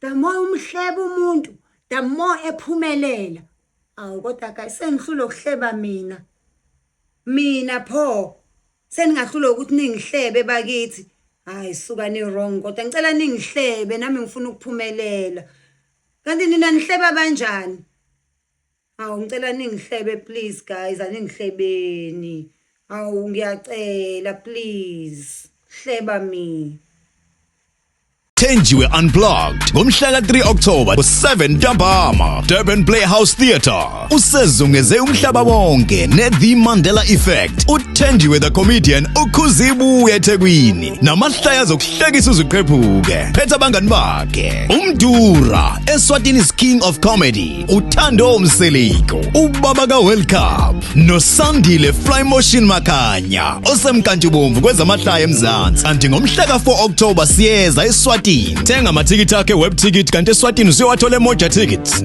The more umhleba umuntu, the more ephumelela. Awu kodwa guys, sengihlulwa ukuhleba mina. Mina pho seningahlulwa ukuthi ningihlebe bakithi. Hayi suka ni wrong kodwa ngicela ningihlebe nami ngifuna ukuphumelela. Kanti nina nihleba kanjani? Awu ngicela ningihlebe please guys, aningihlebeni. Awu ngiyacela please. Hleba me. Thenjiwe Unplugged ngomhla ka-3 October 7 ntambama, Durban Playhouse Theatre. Usezungeze umhlaba wonke ne-The Mandela Effect. UThenjiwe the Comedian ukhuzibuya eThekwini namahlaya azokuhlekisa uziqhephuke. Phetha abangani bakhe uMdura, Eswatini's King of Comedy, uThando Mseleku, ubaba ka-World Cup, noSandile Flymotion Makhanya osemkantshubomvu kwezamahlaya eMzansi. Kanti ngomhla ka-4 October siyeza eSwatini. Thenga amathikithi akhe web ticket, kanti eSwatini usuyowathola eMoja Tickets.